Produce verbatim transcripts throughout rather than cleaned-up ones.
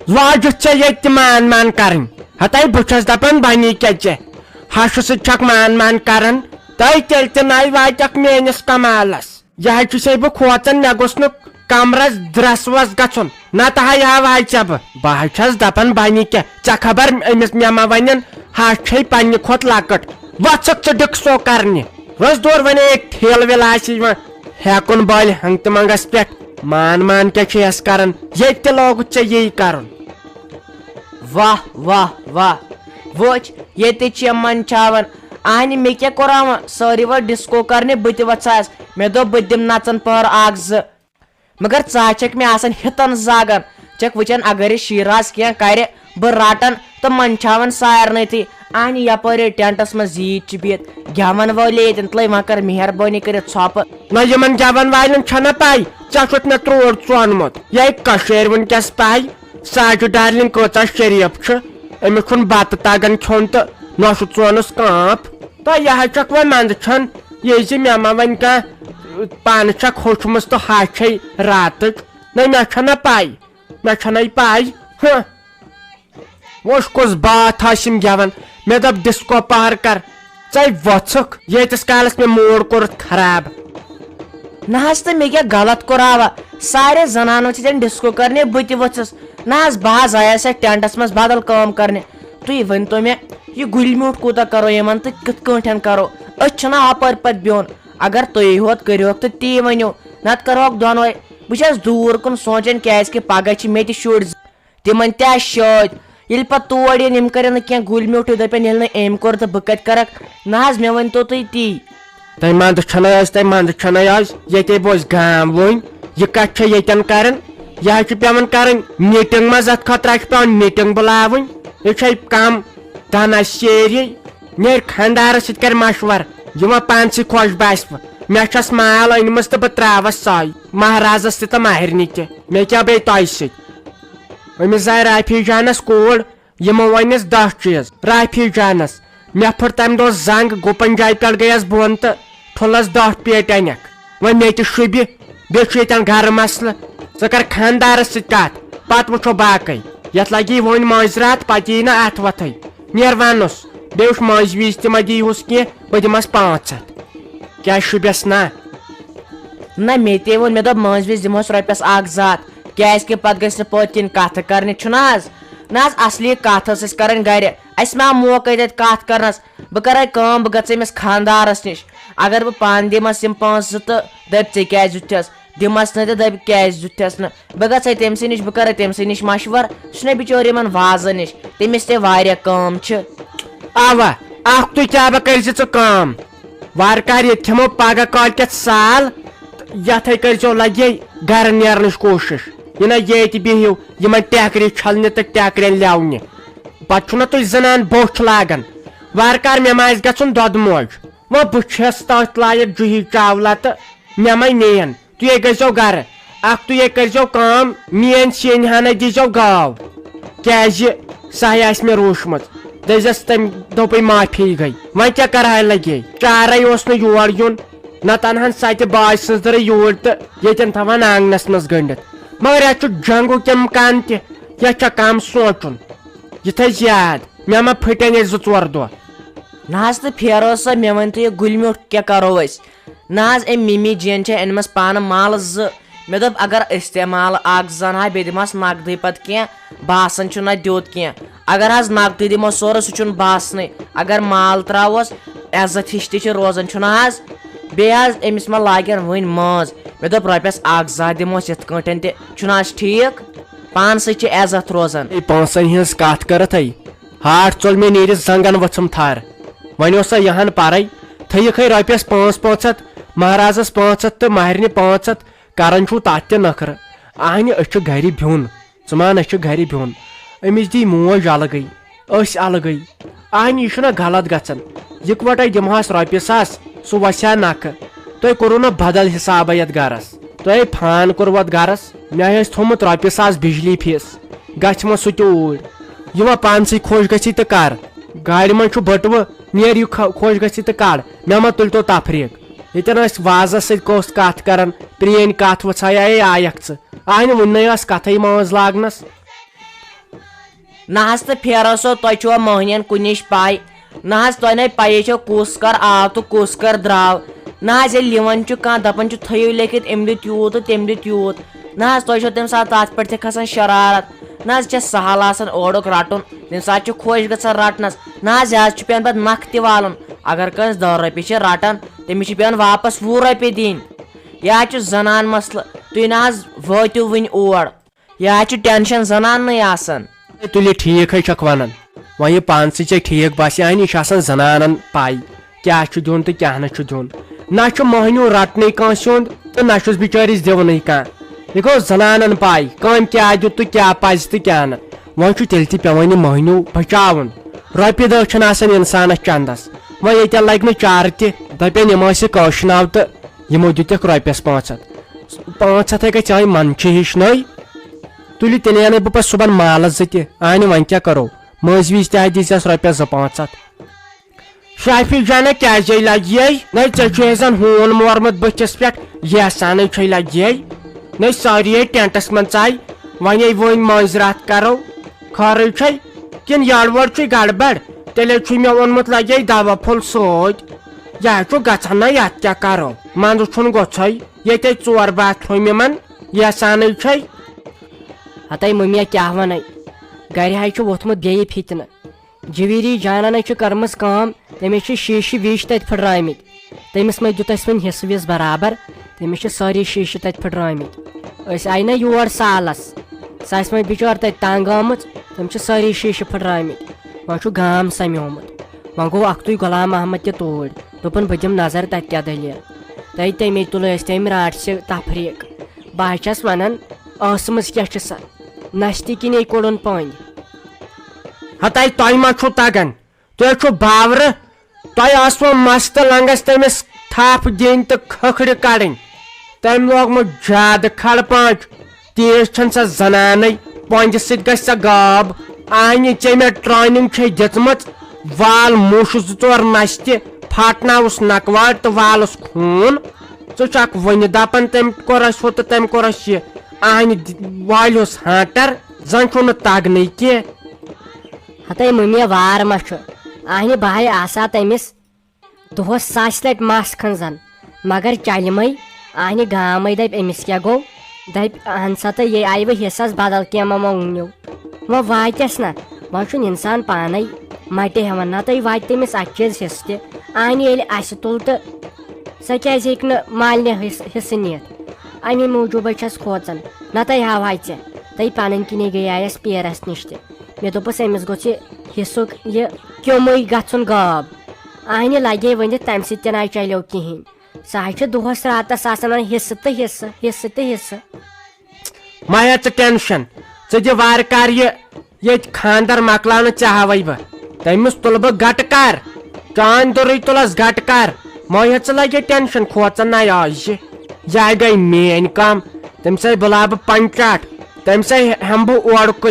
لاجُتھ ژےٚ ییٚتہِ تہِ مان مان کرٕنۍ؟ ہتے بہٕ چھَس دپان بنی کیٛاہ ژےٚ؟ ہشہِ سۭتۍ چھکھ مان مان کران؟ تہٕ تیٚلہِ تہِ نَے واتکھ میٲنِس کمالس۔ یہِ حظ چھُسے بہٕ کھوژان، مےٚ گوٚژھ نہٕ کمرس درٛس وس گژھُن، نتہٕ ہاے ہاوہاے ژےٚ بہٕ۔ بہٕ حظ چھَس دپان بنی کیٛاہ، ژےٚ خبر أمِس مےٚ ما ونن، ہش چھے پننہِ کھۄتہٕ لۄکٕٹ۔ وۄژکھ ژٕ ڈِکسو کرنہِ۔ رٔژ دور ونے ٹھیلہٕ ویلہٕ آسہِ یِوان ہیکُن بالہِ ہنگ تہٕ منگس پٮ۪ٹھ۔ مان مان کیٛاہ چھُ یس کران، ییٚتہِ تہِ لوگُتھ ژےٚ یی کرُن۔ واہ واہ واہ، وٕچھ ییٚتہِ چھِ یِم منٛدچھاوان۔ اہنہِ مےٚ کیٛاہ کوٚرہاوٕ، سٲری وٲتۍ ڈسکو کرنہِ، بہٕ تہِ وژھاس۔ مےٚ دوٚپ بہٕ تہِ دِمہٕ نژن پٔہر اکھ زٕ۔ مگر ژٕ ہا چھکھ مےٚ آسان ہِتن زاگان۔ چھکھ وٕچھان اگر یہِ شیراز کینٛہہ کرِ، بہٕ رٹن تہٕ منٛدچھاون سارنٕے تھی۔ اہنہِ یپٲرۍ ٹینٹس منٛز زیٖٹھۍ چھِ بِہِتھ، گٮ۪ون وٲلۍ ییٚتٮ۪ن تلٲے وۄنۍ کر مہربٲنی کٔرِتھ ژھۄپہٕ۔ نہ یِمن گٮ۪ون والٮ۪ن چھنہ پاے ژےٚ چھُتھ مےٚ تروٹ ژونمُت۔ یہِ کٔشیٖرِ وٕنکیٚس پاے، ساجد ڈارلنگ کۭژاہ شریف چھِ۔ أمِس چھُنہٕ بتہٕ تگان کھیوٚن تہٕ نہ چھُ ژونس کانٛپ۔ تہٕ یہِ حظ چھکھ وۄنۍ منٛدچھان، یہِ زِ مےٚ ما ونہِ کانٛہہ، پانہٕ چھکھ ہوٚچھمٕژ تہٕ ہا چھے راتٕچ۔ نہ مےٚ چھنہ پاے، مےٚ چھنہ یہِ پاے۔ ہہ۔ وۄنۍ کُس باتھ آسِم گٮ۪وان؟ مےٚ دوٚپ ڈسکو پہر کر، ژے وۄژھکھ ییٖتِس کالس مےٚ موڈ کوٚرُتھ خراب۔ نہ حظ، تہٕ مےٚ کیٛاہ غلط کوٚراوا؟ سارے زنانو چھِ تیٚلہِ ڈسکو کرنہِ، بہٕ تہِ ؤژھٕس۔ نہ حظ، بہٕ حظ آیس یتھ ٹینٹس منٛز بدل کٲم کرنہِ۔ تُہۍ ؤنۍ تو مےٚ، یہِ گُلۍ میوٗٹھ کوٗتاہ کرو یِمن تہٕ کِتھ کٲٹھۍ کرو؟ أسۍ چھِنہ اپٲرۍ پتہٕ بِہُن۔ اگر تُہۍ ہوت کٔرِہوکھ تہٕ تی ؤنِو، نتہٕ کرہوکھ دۄنوے۔ بہٕ چھَس دوٗر کُن سونٛچان، کیازِ کہِ پگاہ چھِ مےٚ تہِ شُرۍ زٕ۔ تِمن تہِ آسہِ شٲدۍ۔ ییٚلہِ پتہٕ تور یِن، یِم کرن نہٕ کینٛہہ، گُلۍ میوٗٹھٕے دپن، ییٚلہِ نہٕ أمۍ کوٚر تہٕ بہٕ کتہِ کرکھ؟ نہ حظ، مےٚ ؤنۍ تو تُہۍ تی۔ تۄہہِ منٛدٕ چھنَے آز، تۄہہِ منٛدٕ چھنَے آز، ییٚتے بوز گام وۄنۍ۔ یہِ کتھ چھےٚ ییٚتٮ۪ن کرٕنۍ؟ یہِ حظ چھِ پٮ۪وان کرٕنۍ میٖٹنگ منٛز، اتھ خٲطرٕ حظ چھِ پٮ۪وان میٖٹنگ بُلاوٕنۍ۔ یہِ چھے کم دنا سیری، نیرِ خانٛدارس سۭتۍ کرِ مشور، یہِ وۄنۍ پانسٕے خۄش باسہِ۔ مےٚ چھس مال أنمٕژ تہٕ بہٕ تراوس سۄے، مہرازس تہِ تہٕ مہرنہِ تہِ۔ مےٚ کیٛاہ بیٚیہِ تۄہہِ سۭتۍ؟ أمِس زاے رافی جانس کوٗر، یِمو ؤنِس دَہ چیٖز۔ رافی جانس، مےٚ پھٕٹ تمہِ دۄہ زنگ، گُپن جایہِ پٮ۪ٹھ گٔیس بۄن تہٕ ٹھُلس دَہ پیٹہِ انکھ۔ وۄنۍ مےٚ تہِ شوٗبہِ، بیٚیہِ چھُ ییٚتٮ۪ن گرٕ مسلہٕ۔ ژٕ کر خانٛدارس سۭتۍ کتھ، پتہٕ وٕچھو باقٕے۔ یتھ لگی وۄنۍ مٲنٛزِ راتھ، پتہٕ یی نہٕ اتھ وتھٕے۔ نیر ونُس، بیٚیہِ وٕچھ مٲنٛزِ وِزِ تہِ ما دیٖہُس کینٛہہ، بہٕ دِمس پانٛژھ ہتھ۔ کیٛاہ شوٗبٮ۪س نا؟ نہ، مےٚ تے ووٚن، مےٚ دوٚپ مٲنٛزِ وِزِ دِمہوس رۄپیس اکھ زٕ ہتھ، کیٛازِ کہِ پتہٕ گژھِ نہٕ پٔتۍ کِنۍ کتھٕ کرنہِ، چھُنہٕ حظ؟ نہ حظ، اصلی کتھ ٲس اسہِ کرٕنۍ گرِ، اسہِ ما موقعے تتہِ کتھ کرنس؟ بہٕ کرے کٲم، بہٕ گژھٕ أمِس خانٛدارس نِش۔ اگر بہٕ پانہٕ دِمس یِم پونٛسہٕ زٕ تہٕ دپہِ، "ژےٚ کیٛازِ دیُتتھس؟" دِمس نہٕ تہٕ دپہِ، "کیٛازِ دیُتتھس نہٕ؟" بہٕ گژھے تٔمۍ سٕے نِش، بہٕ کرے تٔمۍ سٕے نِش مشور۔ سُہ چھُنہ بِچور یِمن وازن نِش، تٔمِس تہِ واریاہ کٲم چھِ۔ اوا، اکھ تُہۍ کیٛاہ بہٕ کٔرۍ زِ ژٕ کٲم۔ وارٕ کارٕ ییٚتہِ کھٮ۪مو پگاہ کالہِ کٮ۪تھ سال، تہٕ یتھے کٔرۍ زیو لگے گرٕ نیرنٕچ کوٗشش۔ یہِ نہ ییٚتہِ بِہِو یِمن ٹیکرِ چھلنہِ تہٕ ٹیکرٮ۪ن لیونہِ۔ پتہٕ چھُو نہ تُہۍ زنان بوٚچھ لاگان۔ وارٕ کارٕ مےٚ ما آسہِ گژھُن دۄدٕ موج۔ وۄنۍ بہٕ چھَس تٔتھۍ لایق جوہی چاولہ تہٕ مےٚ ما نِیَن۔ تُہۍ گٔژھۍزیو گرٕ۔ اکھ تُہۍ کٔرۍزیو کٲم، میٛٲنۍ سِنۍ ہنا دیٖزیو گاو۔ کیٛازِ سۄ ہے آسہِ مےٚ روٗشمٕژ۔ دٔزِس تٔمۍ دوٚپُے معافی گٔے۔ وۄنۍ کیٛاہ کرہاے لگے؟ چارے اوس نہٕ یور یُن۔ نتہٕ انہن سۄ تہِ باجہِ سٕنٛز دٕرٕے یوٗرۍ تہٕ ییٚتٮ۪ن تھاوہن آنگنس منٛز گٔنڈِتھ۔ مگر یتھ چھُ جنگُک امکان تہِ۔ یتھ چھا کم سونٛچُن؟ یہِ تھٲیزِ یاد، مےٚ ما پھٕٹن ییٚتہِ زٕ ژور دۄہ۔ نہ حظ، تہٕ پھیرو سا، مےٚ ؤنۍ تو، یہِ گُلۍ میوٗٹھ کیٛاہ کرو أسۍ؟ نہ حظ، أمۍ مِمی جِین چھےٚ أنمٕژ پانہٕ مالہٕ زٕ۔ مےٚ دوٚپ، اگر أسۍ تہِ مالہٕ اکھ زٕ انہاے، بیٚیہِ دِمہس نقدٕے پتہٕ کینٛہہ، باسان چھُنہٕ اتھ دیُت کینٛہہ۔ اگر حظ نقدٕے دِمو سورُے، سُہ چھُنہٕ باسنٕے۔ اگر مال تراووس، عزت ہِش تہِ چھِ روزان، چھُنہٕ حظ؟ بیٚیہِ حظ، أمِس ما لاگن وٕنۍ مٲنٛز؟ مےٚ دوٚپ، رۄپیس اکھ زٕ ہتھ دِموس یِتھ کٲٹھۍ تہِ، چھُنہٕ حظ ٹھیٖک؟ پانسٕے چھِ عزت روزان۔ ہے، پونٛسن ہٕنٛز کتھ کٔرتھ ہے، ہاٹھ ژوٚل مےٚ نیٖرِتھ زنٛگن ؤژھٕم تھر۔ وۄنۍ اوس سا یہن پرے، تھٲیِکھ ہے رۄپیس پانٛژھ پانٛژھ ہتھ، مہرازس پانٛژھ ہتھ تہٕ مہرنہِ پانٛژھ ہتھ، کران چھُو تتھ تہِ نخرٕ۔ اہنہِ، أسۍ چھِ گرِ بِہُن، ژٕ مان، أسۍ چھِ گرِ بِہُن۔ أمِس دی موج الگٕے، أسۍ الگٕے۔ اہنہِ، یہِ چھُنہ غلط گژھان؟ یِکوٹے دِمہاس رۄپیہِ ساس، سُہ وسہِ ہا نکھٕ۔ تۄہہِ کوٚروٕ نہ بدل حسابہ یتھ گرس؟ تۄہہِ فان کوٚروٕ اتھ گرس؟ مےٚ ہے ٲسۍ تھوٚومُت رۄپیہِ ساس بجلی فیس۔ گژھِ وۄنۍ سُہ تہِ اوٗرۍ۔ یہِ وۄنۍ پانسٕے خۄش گژھی تہٕ کر۔ گاڑِ منٛز چھُ بٔٹوٕ، نیر یہِ خ-، خۄش گژھی تہٕ کڑ۔ مےٚ ما تُلۍ تو تفریٖق؟ ییٚتٮ۪ن ٲسۍ وازس سۭتۍ کۄس کتھ کران، پرٛٲنۍ کتھ وژھایے آیکھ ژٕ۔ اہنہِ، وُنہِ نے ٲس کتھے مٲنٛز لاگنس۔ نہ حظ تہٕ پھیرو سو، تۄہہِ چھُوا مٔہنِین کُنِچ پَے؟ نہ حظ، تۄہہِ نے پَیی چھو کُس کر آو تہٕ کُس کر درٛاو۔ نہ حظ، ییٚلہِ یِوان چھُ کانٛہہ، دَپان چھُ، "تھٲیِو لیکھِتھ، أمۍ دیُت یوٗت تہٕ تٔمۍ دیُت یوٗت۔" نہ حظ، تۄہہِ چھو تَمہِ ساتہٕ تَتھ پٮ۪ٹھ تہِ کھسان شرارت۔ نہ حظ، چھےٚ سہل آسان اورُک رَٹُن، تَمہِ ساتہٕ چھُ خۄش گژھان رَٹنَس۔ نہ حظ، یہِ حظ چھُ پٮ۪وان پَتہٕ نَکھ تہِ والُن، اگر کٲنٛسہِ دَہ رۄپیہِ چھِ رَٹان، تٔمِس چھِ پٮ۪وان واپَس وُہ رۄپیہِ دِنۍ۔ یہِ حظ چھُ زَنان مسلہٕ، تُہۍ نہ حظ وٲتِو وٕنہِ اور۔ یہِ حظ چھُ ٹینشن زناننٕے آسان۔ ہے، تُلہِ ٹھیٖک ہے چھکھ ونان۔ وۄنۍ یہِ پانسٕے ژےٚ ٹھیٖک باسہِ ہا، یہِ چھِ آسان زنانن پاے کیٛاہ چھُ دیُن تہٕ کیٛاہ نہٕ چھُ دیُن۔ نہ چھُ مۄہنیو رٹنٕے کٲنٛسہِ ہُنٛد تہٕ نہ چھُس بِچٲرِس دِونٕے کانٛہہ۔ یہِ گوٚو زنانن پاے، کٲمۍ کیٛاہ دیُت تہٕ کیٛاہ پزِ تہٕ کیٛاہ نہٕ۔ وۄنۍ چھُ تیٚلہِ تہِ پٮ۪وان یہِ مۄہنیو بچاوُن۔ رۄپیہِ دہ چھنہٕ آسان انسانس چندس۔ وۄنۍ ییٚتٮ۪ن لگہِ نہٕ چارٕ تہِ، دپن یِم ٲسۍ کٲشناو تہٕ یِمو دِتِکھ رۄپیس پانٛژھ ہتھ۔ پانٛژھ ہتھ ہے گژھِ آے منچہِ ہِش نٔے۔ تُلِو تیٚلہِ انَے بہٕ پتہٕ صُبحن مالس زٕ تہِ۔ اہنہِ وۄنۍ کیٛاہ کرو؟ مٔنٛزۍ وِزِ تہِ ہا دِژیس رۄپیس زٕ پانٛژھ ہتھ۔ شافی جانہ کیٛازے لگیے؟ نَے ژےٚ چھُے زن ہوٗن مورمُت بٕتھِس پٮ۪ٹھ، یحسانٕے چھے لگیے۔ نَے سٲری ہے ٹینٹس منٛز ژاے، وۄنۍ ہے وۄنۍ مٲنٛزِ راتھ کرو۔ خٲرٕے چھے کِنہٕ یڑ وڑ چھُے گڑبڑ؟ تیٚلے چھُے مےٚ اوٚنمُت لگے دوا پھوٚل سۭتۍ۔ یہِ ہا چھُ گژھان نہ، یتھ کیٛاہ کرو؟ منٛزٕ چھُنہٕ گوٚژھے۔ ییٚتے ژور باتھ روٗم یِمن یژھانٕے چھے۔ ہتے مٔمیا، کیٛاہ ونے؟ گرِ ہاے چھُ ووٚتھمُت بیٚیہِ فتنہٕ۔ جویری جانن چھِ کٔرمٕژ کٲم، تٔمِس چھِ شیٖشہٕ ویٖشہٕ تتہِ پھٕٹرٲمٕتۍ۔ تٔمِس مہ دیُت اَسہِ وۄنۍ حصہٕ وِس برابر، تٔمِس چھِ سٲری شیٖشہٕ تتہِ پھٕٹرٲمٕتۍ۔ أسۍ آیہِ نہ یور سالس، سۄ آسہِ وۄنۍ بِچٲر تتہِ تنگ آمٕژ، تٔمۍ چھِ سٲری شیٖشہٕ پھٕٹرٲمٕتۍ۔ وۄنۍ چھُ گام سمیومُت۔ وۄنۍ گوٚو اکھتُے غلام محمد تہِ توٗرۍ۔ دوٚپُن، "بہٕ دِمہٕ نظر تتہِ کیٛاہ دٔلیٖل۔" تہٕ تمے تُلہٕ أسۍ تٔمۍ رانٛٹسہِ تفریٖق۔ بہٕ حظ چھَس ونان، ٲسمٕژ کیٛاہ چھِ سۄ؟ نستہِ کِنے کوٚڑُن پٔنٛدۍ۔ ہتاے، تۄہہِ ما چھُو تگان؟ تُہۍ چھُو باورٕ؟ تۄہہِ ٲسوٕ مستہٕ لنٛگس تٔمِس تھپھ دِنۍ تہٕ کھکھرِ کڑٕنۍ۔ تٔمۍ لوگمُت زیادٕ کھڑ پانچ۔ تیز چھَنہٕ سۄ زنانٕے، پۄنٛجہِ سۭتۍ گژھِ سۄ غٲب۔ آہنہِ، ژےٚ مےٚ ٹریننگ چھے دِژمٕژ، وال موٚش زٕ ژور نستہِ، پھاٹناوُس نکواٹ تہٕ والُس خوٗن۔ ژٕ چھکھ وُنہِ دپان، تٔمۍ کوٚر اَسہِ ہُہ تہٕ تٔمۍ کوٚر اَسہِ یہِ۔ آہنہِ د-، والیُس ہانٹر، زن چھُنہٕ تگنٕے کینٛہہ۔ ہتے مٔمیا، وار ما چھُ؟ آہنہِ، بہٕ ہاے آسہٕ ہا تٔمِس دۄہس ساسہِ لٹہِ مس کھنٛزان، مگر چلہِ مے۔ آہنہِ گامے دپہِ، أمِس کیٛاہ گوٚو؟ دپہِ، اہن سا تہٕ یہِ آیہِ وۄنۍ حصس بدل کینٛہہ ما مۄنٛگنیو۔ وۄنۍ واتٮ۪س نہ، وۄنۍ چھُنہٕ انسان پانے مٹہِ ہٮ۪وان، نتہٕ واتہِ تٔمِس اکہِ چیٖز حصہٕ تہِ۔ آہنہِ ییٚلہِ اسہِ تُل تہٕ سۄ کیٛازِ ہیٚکہِ نہٕ مالنہِ حصہٕ، حصہٕ نِتھ؟ امی موٗجوٗبے چھس کھوژان، نتہٕ ہاوہاے ژےٚ۔ تہٕ پنٕنۍ کِنی گٔیایس پیرس نِش تہِ۔ مےٚ دوٚپُس، أمِس گوٚژھ یہِ حصُک یہِ کیوٚمُے گژھُن غٲب۔ آہنہِ لگے ؤنِتھ، تمہِ سۭتۍ تہِ نہ چلیو کِہینۍ۔ سۄ حظ چھِ دۄہس راتس آسان ونان، "حصہٕ تہٕ حصہٕ، حصہٕ تہٕ حصہٕ۔" مہ ہےٚ ژٕ ٹینشن، ژٕ دِ وارٕ کار یہِ ییٚتہِ خاندر مۄکلاونہٕ ژےٚ ہاوے بہٕ۔ تٔمِس تُلہٕ بہٕ گٹہٕ کار، چانہِ دُرٕے تُلس گٹہٕ کار۔ مہ ہےٚ ژٕ لگے ٹینشن، کھوژن نہ آز یہِ۔ یہِ گٔے میٲنۍ کٲم، تٔمۍ سٕے بُلاو بہٕ پنچاٹ، تٔمۍ سٕے ہٮ۪مہٕ بہٕ اورکُے،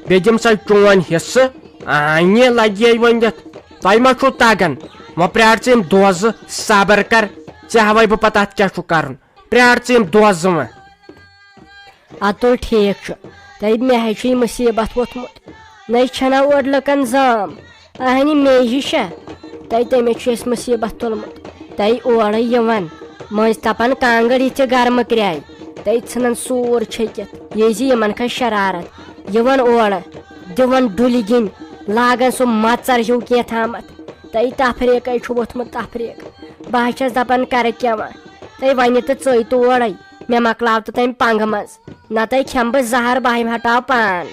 بیٚیہِ دِمہٕ سا چون حصہٕ۔ آنہِ لگے ؤنِتھ، تۄہہِ ما چھُو تگان؟ وۄنۍ پرٛار ژٕ یِم دۄہ زٕ، صبر کر، ژےٚ ہاوے بہٕ پتہٕ اتھ کیٛاہ چھُ کرُن۔ پرٛار ژٕ یِم دۄہ زٕ وۄنۍ۔ ادٕ تُل، ٹھیٖک چھُ، تۄہہِ مےٚ ہے چھُ یہِ مُصیٖبت ووٚتھمُت، نَے چھَنا اورٕ لُکن زام، اہنہِ مے ہِشہ، تۄہہِ تٔمِس چھُ اَسہِ مُصیٖبت تُلمُت، تۄہہِ اورَے یِوان، مٔنٛزۍ تَپان کانٛگٕر یِتھِ گرمہٕ کرٛایہِ، تۄہہِ ژھٕنان سوٗر چھٔکِتھ، یہِ زِ یِمن کھژِ شرارت، یِوان اورٕ، دِوان ڈُلہِ گِنٛدۍ، لاگان سُہ مَژر ہیوٗ کینٛہہ تامَتھ، تۄہہِ تفریٖقے چھُ ووٚتھمُت تفریٖق، بہٕ ہا چھَس دَپان کرٕ کیٛاہ وۄنۍ، تۄہہِ وَنہِ تہٕ ژٕے تورَے، مےٚ مۄکلاو تہٕ تَمہِ پنٛگہٕ منٛز، نَتہٕ کھٮ۪مہٕ بہٕ زَہر، بہٕ ہا ہَٹاو پان۔